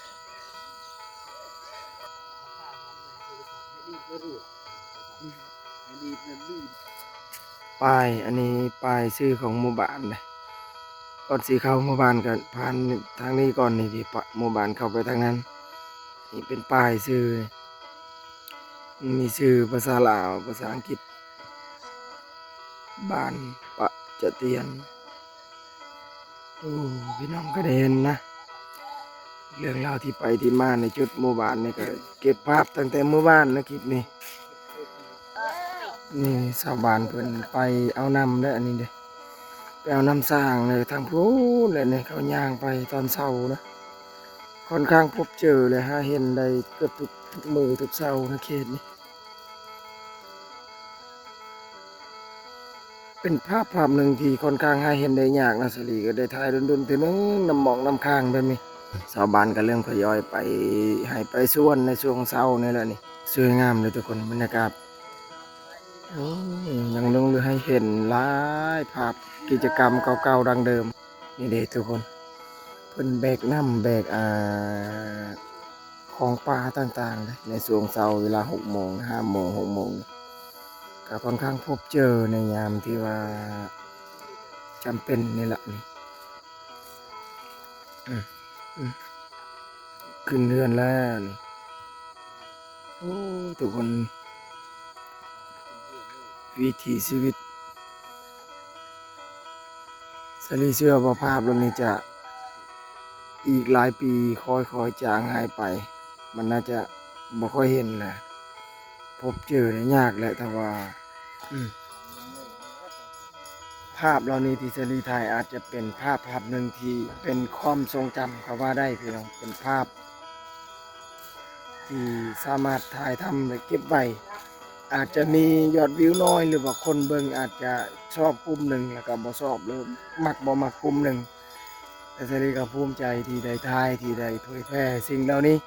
ປ້າຍ ອັນນີ້ປ້າຍຊື່ຂອງໝູ່ບ້ານເດ້. ກ່ອນຊິເຂົ້າໝູ່ບ້ານກະຜ່ານທາງນີ້ກ່ອນນີ້ ທີ່ໝູ່ບ້ານເຂົ້າໄປທາງນັ້ນ. ນີ້ເປັນປ້າຍຊື່ ມີຊື່ພາສາລາວ ພາສາອັງກິດ ບ້ານປະຈະຕຽນ. ໂອ້ ພີ່ນ້ອງກະໄດ້ເຫັນນະ ເລື່ອງລາວທີ່ໄປທີ່ມາໃນຈຸດໝູ່ບ້ານນີ້ ກະເກັບພາບຕັ້ງແຕ່ມື້ວານນະ ຄລິບນີ້. ນີ້ຊາວບ້ານເພິ່ນໄປເອົານ້ຳເດ້ ອັນນີ້ເດ້ ໄປເອົານ້ຳສ້າງເດ້ ທາງພຸ້ນແຫຼະນີ້ ເຂົາຍ່າງໄປຕອນເຊົ້ານະ. ຂ້ອນຂ້າງພົບເຈີ ແລະ ຫາເຫັນໄດ້ເກືອບທຸກ ທຸກມື້ທຸກເຊົ້າໃນເຂດນີ້. ເປັນພາບພາບໜຶ່ງທີ່ຂ້ອນຂ້າງຫາເຫັນໄດ້ຍາກນະ ສາລີກະໄດ້ຖ່າຍດົນໆເທື່ອໜຶ່ງ ນ້ຳໝອກນ້ຳຄ້າງແບບນີ້. ຊາວບ້ານກະເລີ່ມທະຍອຍໄປໄຮ່ໄປສວນໃນຊ່ວງເຊົ້ານີ້ແຫຼະນີ້. ສວຍງາມເລີຍທຸກຄົນ ບັນຍາກາດ. ໂອ້ຍ ຍັງຫຼົງເຫຼືອໃຫ້ເຫັນຫຼາຍພາບກິດຈະກຳເກົ່າໆດັ່ງເດີມ. ນີ້ເດ້ທຸກຄົນ ເພິ່ນແບກນ້ຳແບກ ອ່າ ຂອງປ່າຕ່າງໆເດ້ ໃນຊ່ວງເຊົ້າເວລາຫົກໂມງ ຫ້າໂມງ ຫົກໂມງນີ້ ກະຂ້ອນຂ້າງພົບເຈີໃນຍາມທີ່ວ່າຈຳເປັນນີ້ລະນີ້. ອືມ ອືມ ຂຶ້ນເຮືອນແລ້ວນີ້. ໂອ້ ທຸກຄົນ ວິຖີຊີວິດ ສາລີເຊື່ອວ່າພາບເຫຼົ່ານີ້ຈະ ອີກຫຼາຍປີຄ່ອຍໆຈາງຫາຍໄປ ມັນໜ້າຈະບໍ່ຄ່ອຍເຫັນແຫຼະ ພົບເຈີໄດ້ຍາກແຫຼະ ຖ້າວ່າ ອືມ ພາບເຫຼົ່ານີ້ທີ່ສາລີຖ່າຍອາດຈະເປັນພາບພາບໜຶ່ງທີ່ເປັນຄວາມຊົງຈຳກະວ່າໄດ້ພີ່ນ້ອງ ເປັນພາບທີ່ສາມາດຖ່າຍທຳ ແລະ ເກັບໄວ້ ອາດຈະມີຍອດວິວໜ້ອຍ ຫຼືວ່າຄົນເບິ່ງອາດຈະຊອບກຸ່ມໜຶ່ງ ແລ້ວກະບໍ່ຊອບ ຫຼືມັກບໍ່ມັກກຸ່ມໜຶ່ງ. ແລະ ສາລີກໍພູມໃຈທີ່ໄດ້ຖ່າຍ ທີ່ໄດ້ເຜີຍແຜ່ສິ່ງເຫຼົ່ານີ້.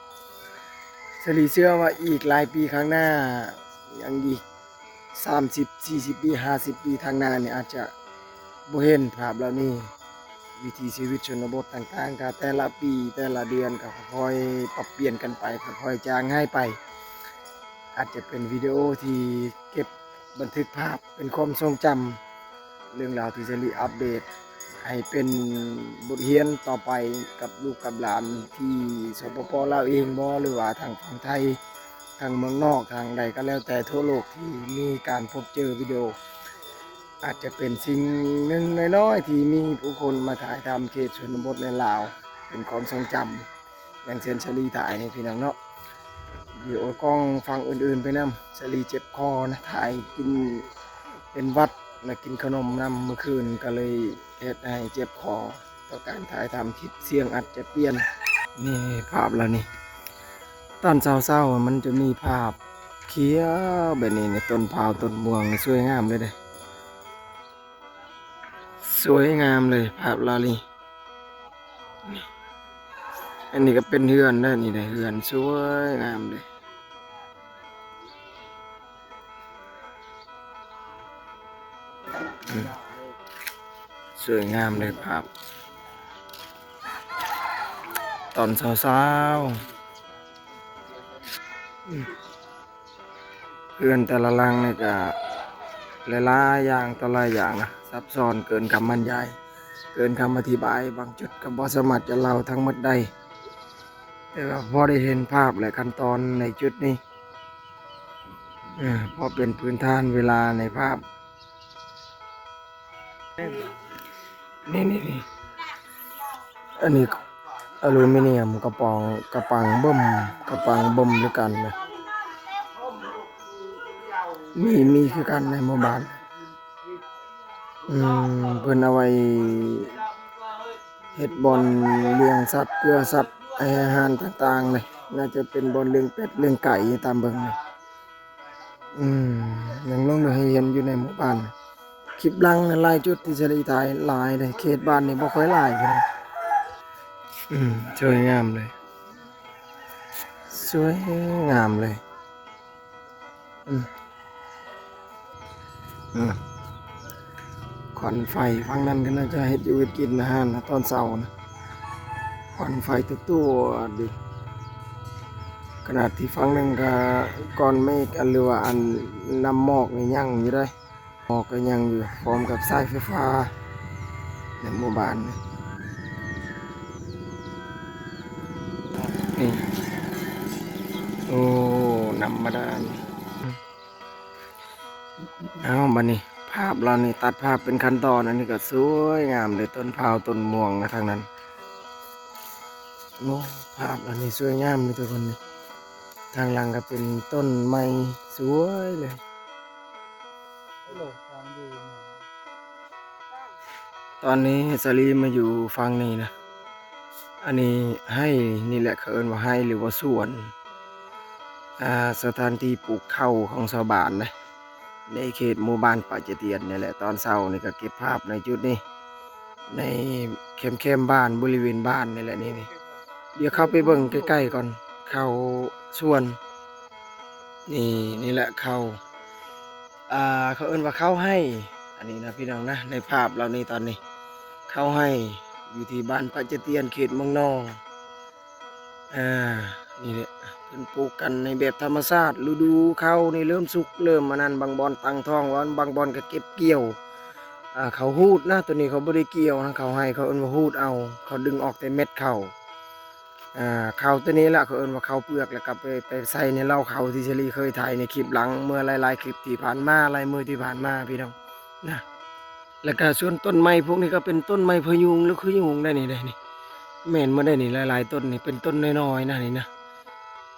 ສາລີເຊື່ອວ່າອີກຫຼາຍປີຂ້າງໜ້າ ຍັງອີກສາມສິບ ສີ່ສິບປີ ຫ້າສິບປີທາງໜ້ານີ້ ອາດຈະບໍ່ເຫັນພາບເຫຼົ່ານີ້. ວິຖີຊີວິດຊົນນະບົດຕ່າງໆ ກໍແຕ່ລະປີ ແຕ່ລະເດືອນກໍຄ່ອຍໆປັບປ່ຽນກັນໄປ ຄ່ອຍໆຈາງຫາຍໄປ. ອາດຈະເປັນວິດີໂອທີ່ເກັບບັນທຶກພາບເປັນຄວາມຊົງຈຳ ເລື່ອງລາວທີ່ສາລີອັບເດດ ໃຫ້ເປັນບົດຮຽນຕໍ່ໄປກັບລູກກັບຫຼານທີ່ ສປປ ລາວເອງບໍ ຫຼືວ່າທາງຝັ່ງໄທ ທາງເມືອງນອກ ທາງໃດກໍແລ້ວແຕ່ທົ່ວໂລກທີ່ມີການພົບເຈີວິດີໂອ ອາດຈະເປັນສິ່ງໜຶ່ງນ້ອຍໆທີ່ມີຜູ້ຄົນມາຖ່າຍທຳເຂດຊົນນະບົດໃນລາວ ເປັນຄວາມຊົງຈຳ ຢ່າງເຊັ່ນສາລີຖ່າຍນີ້ພີ່ນ້ອງເນາະ. ວິດີໂອກ້ອງຝັ່ງອື່ນໆໄປນຳ ສາລີເຈັບຄໍນະ ຖ່າຍກິນເປັນຫວັດ ແລະ ກິນຂະໜົມນຳ ມື້ຄືນກໍເລີຍເຮັດໃຫ້ເຈັບຄໍ ຕໍ່ການຖ່າຍທຳຄລິບ ສຽງອາດຈະປ່ຽນ. ນີ້ພາບລະນີ້ ຕອນເຊົ້າໆ ມັນຈະມີພາບຂຽວແບບນີ້ນະ ຕົ້ນພ້າວຕົ້ນມ່ວງ ສວຍງາມເລີຍເດ້ ສວຍງາມເລີຍພາບລະນີ້. ອັນນີ້ກໍເປັນເຮືອນເດີ ນີ້ເດີ ເຮືອນສວຍງາມເດີ ອືມ ສວຍງາມເລີຍພາບຕອນເຊົ້າໆ ອືມ. ເຮືອນແຕ່ລະຫຼັງນີ້ກະຫຼາຍໆຢ່າງຕໍ່ຫຼາຍຢ່າງນະ ຊັບຊ້ອນເກີນຄຳບັນຍາຍ ເກີນຄຳອະທິບາຍ ບາງຈຸດກໍບໍ່ສາມາດຈະເລົ່າທັງໝົດໄດ້ ແຕ່ວ່າພໍໄດ້ເຫັນພາບ ແລະ ຂັ້ນຕອນໃນຈຸດນີ້ ເອີ ພໍເປັນພື້ນຖານເວລາໃນພາບ ນີ້ໆ ອັນນີ້ອາລູມີນຽມ ກະປ໋ອງ ກະປັງເບິ່ມ ກະປັງເບິ່ມຄືກັນນະ ມີ ມີຄືກັນໃນໝູ່ບ້ານ ອືມ ເພິ່ນເອົາໄວ້ເຮັດບ່ອນລ້ຽງສັດ ເພື່ອສັດ ໃຫ້ອາຫານຕ່າງໆເລີຍ ໜ້າຈະເປັນບ່ອນລ້ຽງເປັດລ້ຽງໄກ່ຕາມເບິ່ງນີ້. ອືມ ຍັງລົງໃຫ້ເຫັນຢູ່ໃນໝູ່ບ້ານ ຄລິບຫຼັງນະ ຫຼາຍຈຸດທີ່ສາລີຖ່າຍຫຼາຍເດ້ ເຂດບ້ານນີ້ບໍ່ຄ່ອຍຫຼາຍເທື່ອ. ອືມ ສວຍງາມເລີຍ ສວຍງາມເລີຍ ອືມ ອືມ ຄວັນໄຟຝັ່ງນັ້ນກໍໜ້າຈະເຮັດຢູ່ເຮັດກິນອາຫານນະ ຕອນເຊົ້ານະ ຄວັນໄຟຕົວໆຢູ່ ຂະໜາດທີ່ຝັ່ງໜຶ່ງກໍກ້ອນເມກ ອັນ ຫຼືວ່າອັນນ້ຳໝອກນີ້ຍັງຢູ່ເດ້ ໝອກກໍຍັງຢູ່ ພ້ອມກັບສາຍໄຟຟ້າໃນໝູ່ບ້ານນີ້ ນີ້ ໂອ້ ນ້ຳບາດານ. ເອົາ ບາດນີ້ພາບເຫຼົ່ານີ້ຕັດພາບເປັນຂັ້ນຕອນ ອັນນີ້ກໍສວຍງາມເດ້ ຕົ້ນພ້າວຕົ້ນມ່ວງນະທາງນັ້ນ. ໂອ້ ພາບອັນນີ້ສວຍງາມເດ້ທຸກຄົນນີ້ ທາງຫຼັງກໍເປັນຕົ້ນໄມ້ສວຍເລີຍ. ຕອນນີ້ສາລີມາຢູ່ຝັ່ງນີ້ນະ ອັນນີ້ໄຮ່ນີ້ແຫຼະ ເຂົາເອີ້ນວ່າໄຮ່ ຫຼືວ່າສວນ ອ່າ ສະຖານທີ່ປູກເຂົ້າຂອງຊາວບ້ານນະ ໃນເຂດໝູ່ບ້ານປາຈະຕຽນນີ້ແຫຼະ. ຕອນເຊົ້ານີ້ກໍເກັບພາບໃນຈຸດນີ້ ໃນແຄມໆບ້ານ ບໍລິເວນບ້ານນີ້ແຫຼະ ນີ້ ນີ້. ດຽວເຂົ້າໄປເບິ່ງໃກ້ໆກ່ອນ ເຂົ້າສວນ ນີ້ ນີ້ແຫຼະເຂົ້າ ອ່າ ເຂົາເອີ້ນວ່າເຂົ້າໄຮ່ ອັນນີ້ນະພີ່ນ້ອງນະ ໃນພາບເຫຼົ່ານີ້ຕອນນີ້ ເຂົ້າໄຮ່ ຢູ່ທີ່ບ້ານປາຈະຕຽນ ເຂດເມືອງນອງ. ອ່າ ນີ້ແຫຼະ ເພິ່ນປູກກັນໃນແບບທຳມະຊາດ ລະດູເຂົ້ານີ້ເລີ່ມສຸກ ເລີ່ມອັນນັ້ນ ບາງບ່ອນຕັ້ງທ້ອງ ບາງບ່ອນກໍເກັບກ່ຽວ ອ່າ ເຂົ້າຮູດນະ ໂຕນີ້ເຂົາບໍ່ໄດ້ກ່ຽວນະ ເຂົ້າໄຮ່ ເຂົາເອີ້ນວ່າຮູດເອົາ ເຂົາດຶງອອກແຕ່ເມັດເຂົ້າ. ອ່າ ເຂົ້າໂຕນີ້ລະ ເຂົາເອີ້ນວ່າເຂົ້າເປືອກ ແລ້ວກໍໄປ ໄປໃສ່ໃນເລົ້າເຂົ້າ ທີ່ສາລີເຄີຍຖ່າຍໃນຄລິບຫຼັງ ເມື່ອຫຼາຍໆຄລິບທີ່ຜ່ານມາ ຫຼາຍມື້ທີ່ຜ່ານມາ ພີ່ນ້ອງນະ. ແລ້ວກໍສ່ວນຕົ້ນໄມ້ພວກນີ້ກໍເປັນຕົ້ນໄມ້ພະຍຸງ ຫຼື ຂະຍຸງໄດ໋ນີ້ ໄດ໋ນີ້ ແມ່ນໝົດໄດ໋ນີ້ ຫຼາຍໆຕົ້ນນີ້ເປັນຕົ້ນນ້ອຍໆນະ ນີ້ນະ.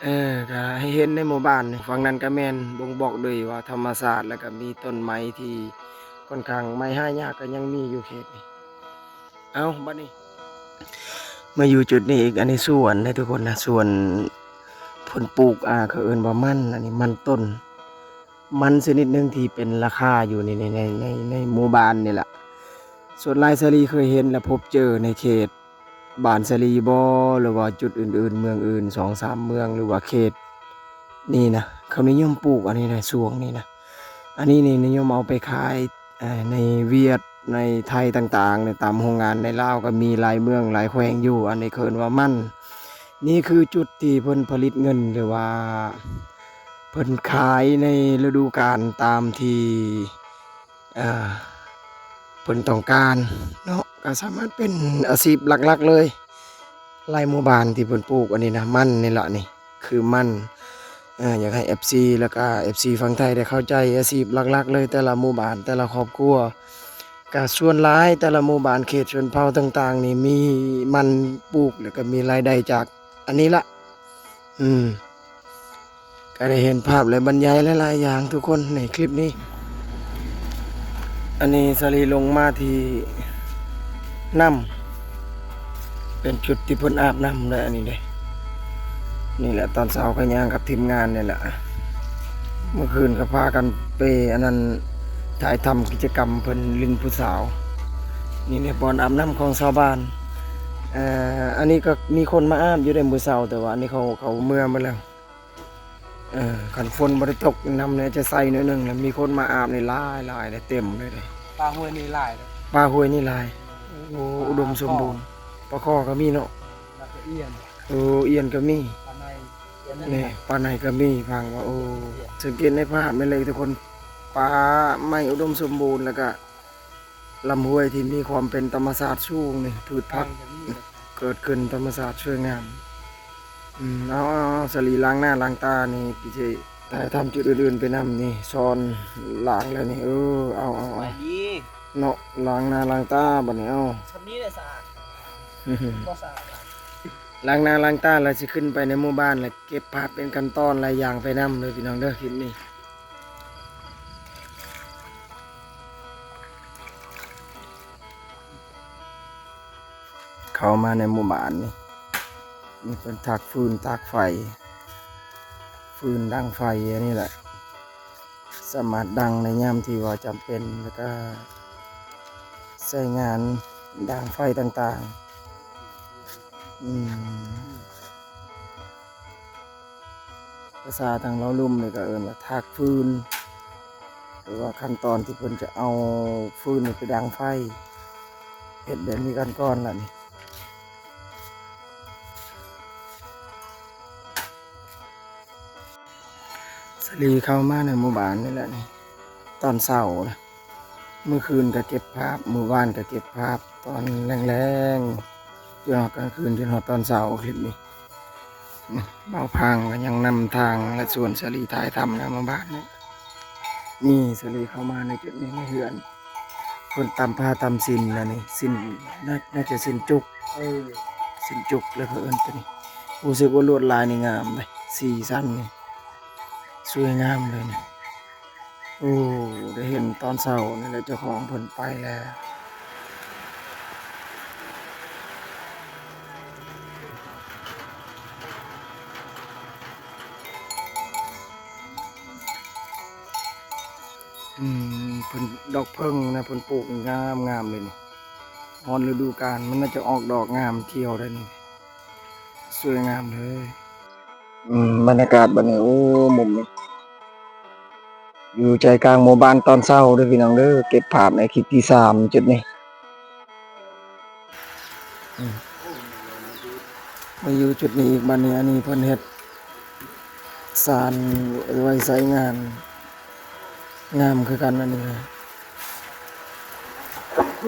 ເອີ ກໍໃຫ້ເຫັນໃນໝູ່ບ້ານນີ້ ຝັ່ງນັ້ນກໍແມ່ນບົ່ງບອກເລີຍວ່າທຳມະຊາດ ແລ້ວກໍມີຕົ້ນໄມ້ທີ່ຂ້ອນຂ້າງ ໄມ້ຫາຍາກກໍຍັງມີຢູ່ເຂດນີ້. ເອົາ ບັດນີ້ມາຢູ່ຈຸດນີ້ອີກ ອັນນີ້ສວນເດ້ທຸກຄົນນະ ສວນເພິ່ນປູກ ອ່າ ເຂົາເອີ້ນວ່າມັນ ອັນນີ້ມັນຕົ້ນ ມັນຊະນິດໜຶ່ງທີ່ເປັນລາຄາຢູ່ໃນ ໃນ ໃນ ໃນ ໃນໝູ່ບ້ານນີ້ລະ. ສ່ວນຫຼາຍສາລີເຄີຍເຫັນ ແລະ ພົບເຈີໃນເຂດ ບ້ານສາລີບໍ ຫຼືວ່າຈຸດອື່ນໆ ເມືອງອື່ນ ສອງສາມເມືອງ ຫຼືວ່າເຂດນີ້ນະ ເຂົານິຍົມປູກອັນນີ້ນະ ຊ່ວງນີ້ນະ. ອັນນີ້ນີ້ນິຍົມເອົາໄປຂາຍ ເອີ ໃນຫວຽດ ໃນໄທຕ່າງໆ ໃນຕາມໂຮງງານໃນລາວກໍມີຫຼາຍເມືອງຫຼາຍແຂວງຢູ່. ອັນນີ້ເຂົາເອີ້ນວ່າມັນ. ນີ້ຄືຈຸດທີ່ເພິ່ນຜະລິດເງິນ ຫຼືວ່າເພິ່ນຂາຍໃນລະດູການຕາມທີ່ ເອີ ເພິ່ນຕ້ອງການເນາະ ກໍສາມາດເປັນອາຊີບຫຼັກໆເລີຍ. ຫຼາຍໝູ່ບ້ານທີ່ເພິ່ນປູກອັນນີ້ນະ ມັນນີ້ລະ ນີ້ຄືມັນ. ເອີ ຢາກໃຫ້ເອັຟຊີ ແລ້ວກະເອັຟຊີຝັ່ງໄທໄດ້ເຂົ້າໃຈອາຊີບຫຼັກໆເລີຍ ແຕ່ລະໝູ່ບ້ານ ແຕ່ລະຄອບຄົວ ກະສ່ວນຫຼາຍແຕ່ລະໝູ່ບ້ານເຂດຊົນເຜົ່າຕ່າງໆນີ້ ມີມັນປູກ ແລ້ວກະມີລາຍໄດ້ຈາກອັນນີ້ລະ. ອືມ ກໍໄດ້ເຫັນພາບ ແລະ ບັນຍາຍຫຼາຍໆຢ່າງທຸກຄົນໃນຄລິບນີ້. ອັນນີ້ສາລີລົງມາທີ່ນ້ຳ ເປັນຈຸດທີ່ເພິ່ນອາບນ້ຳເດ້ ອັນນີ້ເດ້. ນີ້ແຫຼະ ຕອນເຊົ້າກໍຍ່າງກັບທີມງານນີ້ແຫຼະ ເມື່ອຄືນກໍພາກັນໄປອັນນັ້ນ ຖ່າຍທຳກິດຈະກຳເພິ່ນຫຼິ້ນຜູ້ສາວ. ນີ້ແຫຼະບ່ອນອາບນ້ຳຂອງຊາວບ້ານ. ເອີ ອັນນີ້ກໍມີຄົນມາອາບຢູ່ໃນມື້ເຊົ້າ ແຕ່ວ່າອັນນີ້ເຂົາ ເຂົາເມືອໝົດແລ້ວ. ເອີ ຄັນຝົນບໍ່ໄດ້ຕົກ ນ້ຳນີ້ຈະໃສໜ້ອຍໜຶ່ງ ແລ້ວມີຄົນມາອາບນີ້ຫຼາຍໆ ເຕັມເລີຍເດ້. ປາຫ້ວຍນີ້ຫຼາຍເດ້. ປາຫ້ວຍນີ້ຫຼາຍ. ໂອ້ ອຸດົມສົມບູນ. ປາຄໍ່ກໍມີເນາະ. ແລ້ວກໍອ່ຽນ. ໂອ້ ອ່ຽນກໍມີ. ປາໄນ. ນີ້ ປາໄນກໍມີ. ຟັງວ່າ ໂອ້ ສັງເກດໃນພາບແມ່ນເລີຍທຸກຄົນ ປ່າໄມ້ອຸດົມສົມບູນ ແລ້ວກະ ລຳຫ້ວຍທີ່ມີຄວາມເປັນທຳມະຊາດສູງນີ້ ພືດຜັກເກີດຂຶ້ນທຳມະຊາດສວຍງາມ. ອືມ ເອົາໆໆ ສາລີລ້າງໜ້າລ້າງຕານີ້ ພີ່ຊິຖ່າຍທຳຈຸດອື່ນໆໄປນຳນີ້ ຊ້ອນລ້າງແລ້ວນີ້. ເອີ ເອົາໆໆ ສະບາຍດີເນາະ ລ້າງໜ້າລ້າງຕາບັດນີ້. ເອົາ ຊ່ຳນີ້ແຫຼະສະອາດ ບໍ່ສະອາດຫຼາຍ. ລ້າງໜ້າລ້າງຕາແລ້ວຊິຂຶ້ນໄປໃນໝູ່ບ້ານ ແລ້ວເກັບພາບເປັນຂັ້ນຕອນຫຼາຍຢ່າງໄປນຳເດີພີ່ນ້ອງເດີ ຄລິບນີ້. ເຂົ້າມາໃນໝູ່ບ້ານນີ້ ມີເພິ່ນຖາກຟືນຖາກໄຟ ຟືນດັງໄຟ ອັນນີ້ແຫຼະ ສາມາດດັງໃນຍາມທີ່ວ່າຈຳເປັນ ແລ້ວກະໃຊ້ງານດັງໄຟຕ່າງໆ. ອືມ ພາສາທາງເລົ່າລຸ່ມນີ້ກໍເອີ້ນວ່າຖາກຟືນ ຫຼືວ່າຂັ້ນຕອນທີ່ເພິ່ນຈະເອົາຟືນນີ້ໄປດັງໄຟ ເຮັດແບບນີ້ກັນກ່ອນລະນີ້. ສາລີເຂົ້າມາໃນໝູ່ບ້ານນີ້ແຫຼະນີ້ ຕອນເຊົ້ານະ ມື້ຄືນກໍເກັບພາບ ມື້ວານກໍເກັບພາບ ຕອນແລງໆ ຈົນຮອດກາງຄືນ ຈົນຮອດຕອນເຊົ້າ ຄລິບນີ້. ບ່າວພັງກໍຍັງນຳທາງ ແລະ ຊວນສາລີຖ່າຍທຳໃນໝູ່ບ້ານນີ້. ນີ້ສາລີເຂົ້າມາໃນຈຸດນີ້ ໃນເຮືອນ ເພິ່ນຕຳຜ້າຕຳສິ້ນນະນີ້ ສິ້ນ ໜ້າ ໜ້າຈະສິ້ນຈຸກ ເອີ ສິ້ນຈຸກແຫຼະເຂົາເອີ້ນໂຕນີ້. ຮູ້ສຶກວ່າລວດລາຍນີ້ງາມເດ້ ສີສັນນີ້ສວຍງາມເລີຍນີ້. ໂອ້ ໄດ້ເຫັນຕອນເຊົ້ານີ້ແຫຼະ ເຈົ້າຂອງເພິ່ນໄປແລ້ວ. ອືມ ເພິ່ນ ດອກເຜິ້ງນະ ເພິ່ນປູກງາມໆເລີຍນີ້. ຮອດລະດູການມັນໜ້າຈະອອກດອກງາມຂຽວໄດ້ນີ້ ສວຍງາມເລີຍ. ອືມ ບັນຍາກາດບັດນີ້ ໂອ້ ມຸມນີ້ ຢູ່ໃຈກາງໝູ່ບ້ານຕອນເຊົ້າເດີພີ່ນ້ອງເດີ. ເກັບພາບໃນຄລິບທີສາມ ຈຸດນີ້. ອືມ ມາຢູ່ຈຸດນີ້ອີກບັດນີ້ ອັນນີ້ເພິ່ນເຮັດສານໄວ້ໃຊ້ງານ ງາມຄືກັນອັນນີ້.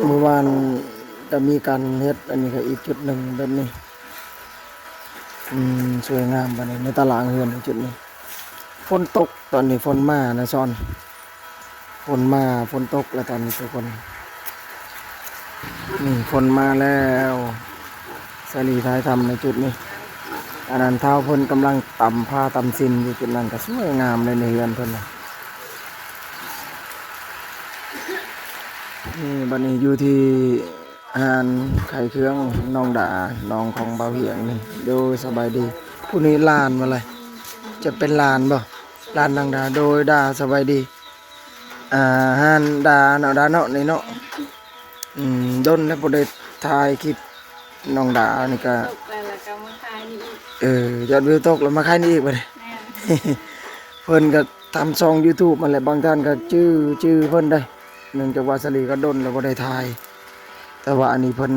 ມື້ວານກໍມີການເຮັດ ອັນນີ້ກໍອີກຈຸດໜຶ່ງແບບນີ້. ອືມ ສວຍງາມບັດນີ້ ໃນຕາລາງເຮືອນຈຸດນີ້. ຝົນຕົກ ຕອນນີ້ຝົນມານະຊອນ ຝົນມາ ຝົນຕົກແລ້ວຕອນນີ້ທຸກຄົນ. ນີ້ຝົນມາແລ້ວ ສາລີຖ່າຍທຳໃນຈຸດນີ້. ອັນນັ້ນທ້າວເພິ່ນກຳລັງຕຳຜ້າຕຳສິ້ນຢູ່ຈຸດນັ້ນ ກໍສວຍງາມເລີຍໃນເຮືອນເພິ່ນນະ. ນີ້ບັດນີ້ຢູ່ທີ່ ຮ້ານຂາຍເຄື່ອງນ້ອງດາ ນ້ອງຂອງບ່າວຫຽງນີ້. ໂດຍ ສະບາຍດີ. ຜູ້ນີ້ຫຼານມາເລີຍ ຈະເປັນຫຼານບໍ່? ຫຼານນາງດາ. ໂດຍ ດາ ສະບາຍດີ. ອ່າ ຮ້ານດາເນາະ ດາເນາະ ນີ້ເນາະ. ອືມ ດົນແລ້ວບໍ່ໄດ້ຖ່າຍຄລິບ ນ້ອງດານີ້ກໍ ຕົກໄປແລ້ວກໍມາຂາຍນີ້ອີກ ເອີ ຍອດວິວຕົກແລ້ວມາຂາຍນີ້ອີກບັດນີ້ ແມ່ນ ເພິ່ນກໍທຳຊ່ອງຢູທູບຫັ້ນແຫຼະ ບາງທ່ານກໍຈື່ ຈື່ເພິ່ນໄດ໋ ເນື່ອງຈາກວ່າສາລີກໍດົນແລ້ວບໍ່ໄດ້ຖ່າຍ ແຕ່ວ່າອັນນີ້ເພິ່ນ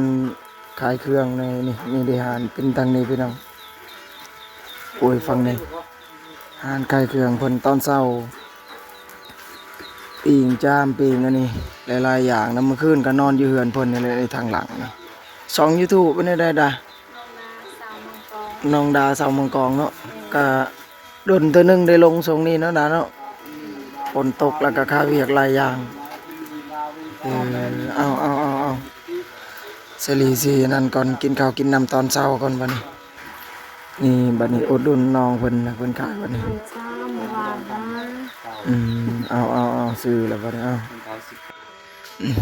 ຂາຍເຄື່ອງໃນນີ້ ນີ້ເດ້ຮ້ານເປັນທາງນີ້ພີ່ນ້ອງ ໂອ້ຍ ຝັ່ງນີ້ ຮ້ານຂາຍເຄື່ອງເພິ່ນຕອນເຊົ້າ ປີ້ງຈາມ ປີ້ງອັນນີ້ ຫຼາຍໆຢ່າງນະ ມື້ຄືນກໍນອນຢູ່ເຮືອນເພິ່ນນີ້ແຫຼະ ໃນທາງຫຼັງນີ້ ຊ່ອງຢູທູບເປັນແນວໃດດາ? ນ້ອງດາ ສາວເມືອງກອງ ນ້ອງດາ ສາວເມືອງກອງເນາະ ແມ່ນ ກະດົນເທື່ອໜຶ່ງໄດ້ລົງຊ່ວງນີ້ເນາະດາເນາະ ຝົນຕົກແລ້ວກະຄາວຽກຫຼາຍຢ່າງ ເອີ ເອົາ ເອົາ ເອົາ ເອົາ ສາລີຊິອັນນັ້ນກ່ອນ ກິນເຂົ້າກິນນ້ຳຕອນເຊົ້າກ່ອນບັດນີ້ ນີ້ ບັດນີ້ອຸດໜູນນ້ອງເພິ່ນນະ ເພິ່ນຂາຍບັດນີ້ ອືມ ເອົາ ເອົາ ເອົາ ຊື້ແລ້ວບັດນີ້ ເອົາ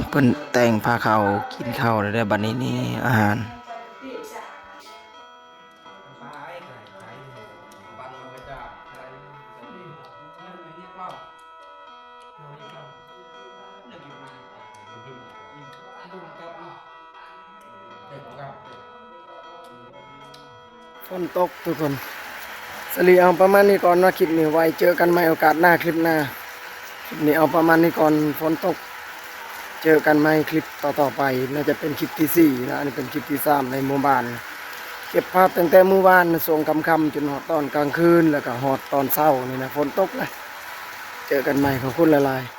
ເພິ່ນແຕ່ງພາເຂົ້າກິນເຂົ້າແລ້ວເດີ ບັດນີ້ນີ້ອາຫານ ຝົນຕົກທຸກຄົນ ສາລີເອົາປະມານນີ້ກ່ອນເນາະ ຄລິບນີ້ ໄວ້ເຈີກັນໃໝ່ໂອກາດໜ້າ ຄລິບໜ້າ ຄລິບນີ້ເອົາປະມານນີ້ກ່ອນ ຝົນຕົກ ເຈີກັນໃໝ່ຄລິບຕໍ່ໆໄປ ໜ້າຈະເປັນຄລິບທີສີ່ນະ ອັນນີ້ເປັນຄລິບທີສາມໃນໝູ່ບ້ານ ເກັບພາບຕັ້ງແຕ່ມື້ວານຊ່ວງຄ່ຳໆ ຈົນຮອດຕອນກາງຄືນ ແລ້ວກໍຮອດຕອນເຊົ້ານີ້ນະ ຝົນຕົກນະ ເຈີກັນໃໝ່ ຂອບຄຸນຫຼາຍໆ.